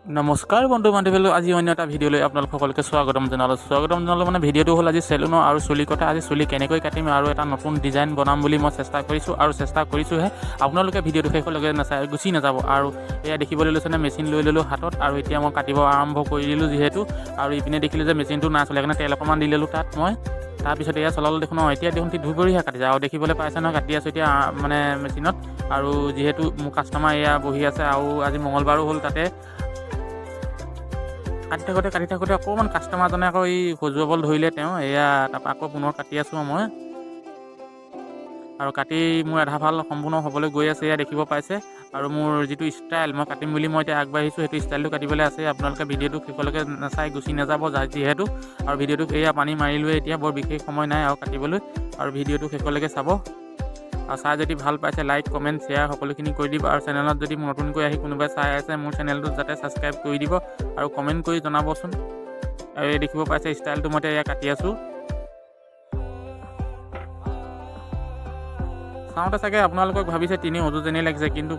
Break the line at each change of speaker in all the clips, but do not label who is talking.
নমস্কাৰ বন্ধু বান্ধৱীসকল, আজি অন্য এটা ভিডিঅ'লৈ আপোনালোক সকলোকে স্বাগতম জনালোঁ। স্বাগতম জনালোঁ মানে ভিডিঅ'টো হ'ল আজি চেলুনৰ আৰু চুলি কটা। আজি চুলি কেনেকৈ কাটিম আৰু এটা নতুন ডিজাইন বনাম বুলি মই চেষ্টা কৰিছোঁ আৰু চেষ্টা কৰিছোঁহে। আপোনালোকে ভিডিঅ'টো শেষলৈকে নাচাই গুচি নাযাব। আৰু এয়া দেখিবলৈ লৈছেনে, মেচিন লৈ ল'লোঁ হাতত আৰু এতিয়া মই কাটিব আৰম্ভ কৰি দিলোঁ যিহেতু। আৰু ইপিনে দেখিলোঁ যে মেচিনটো নাই চলে, সেইকাৰণে তেল অকণমান দি ল'লোঁ তাত মই। তাৰপিছত এয়া চলালোঁ দেখোন, অঁ এতিয়া দেখোন ধুবৰীহে কাটিছে। আৰু দেখিবলৈ পাইছে নহয়, কাটি আছোঁ এতিয়া মানে মেচিনত। আৰু যিহেতু মোৰ কাষ্টমাৰ এয়া বহি আছে আৰু আজি মঙলবাৰো হ'ল, তাতে কাটি থাকোঁতে অকণমান কাষ্টমাৰজনে আকৌ এই খজুৱাবলৈ ধৰিলে তেওঁ। এয়া তাৰপৰা আকৌ পুনৰ কাটি আছোঁ মই। আৰু কাটি মোৰ আধা ভাল সম্পূৰ্ণ হ'বলৈ গৈ আছে, এয়া দেখিব পাইছে। আৰু মোৰ যিটো ষ্টাইল মই কাটিম বুলি মই এতিয়া আগবাঢ়িছোঁ, সেইটো ষ্টাইলটো কাটিবলৈ আছে। আপোনালোকে ভিডিঅ'টো শেষলৈকে নাচাই গুচি নাযাব যিহেতু। আৰু ভিডিঅ'টোক এয়া পানী মাৰিলোৱে, এতিয়া বৰ বিশেষ সময় নাই আৰু কাটিবলৈ। আৰু ভিডিঅ'টো শেষলৈকে চাব আৰু চাই যদি ভাল পাইছে লাইক, কমেণ্ট, শ্বেয়াৰ সকলোখিনি কৰি দিব। আৰু চেনেলত যদি নতুনকৈ আহি কোনোবাই চাই আছে, মোৰ চেনেলটোত যাতে ছাবস্ক্ৰাইব কৰি দিব আৰু কমেণ্ট কৰি জনাবচোন। আৰু এই দেখিব পাইছে ষ্টাইলটো মই এতিয়া এয়া কাটি আছোঁ। চাওঁতে চাগে আপোনালোকক ভাবিছে তিনি অজু যেনেই লাগিছে, কিন্তু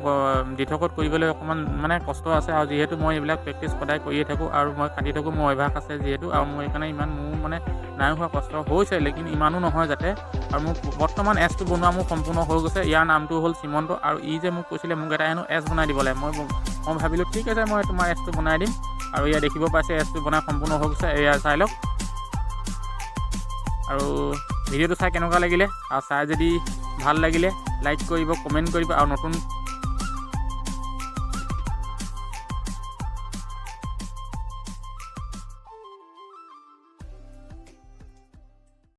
দিঠকত কৰিবলৈ অকণমান মানে কষ্ট আছে। আৰু যিহেতু মই এইবিলাক প্ৰেক্টিচ সদায় কৰিয়ে থাকোঁ আৰু মই কাটি থাকোঁ, মোৰ অভ্যাস আছে যিহেতু। আৰু মোৰ সেইকাৰণে ইমান মোৰ মানে নাই হোৱা, কষ্ট হৈছে লেকিন ইমানো নহয় যাতে। আৰু মোৰ বৰ্তমান এছটো বনোৱা মোৰ সম্পূৰ্ণ হৈ গৈছে। ইয়াৰ নামটো হ'ল শ্ৰীমন্ত। আৰু ই যে মোক কৈছিলে মোক এটা হেনো এছ বনাই দিব লাগে, মই ভাবিলোঁ ঠিক আছে, মই তোমাৰ এছটো বনাই দিম। আৰু এয়া দেখিব পাইছে এছটো বনাই সম্পূৰ্ণ হৈ গৈছে, এয়া চাই লওক। আৰু ভিডিঅ'টো চাই কেনেকুৱা লাগিলে, আৰু চাই যদি ভাল লাগিলে লাইক কৰিব, কমেণ্ট কৰিব। আৰু নতুন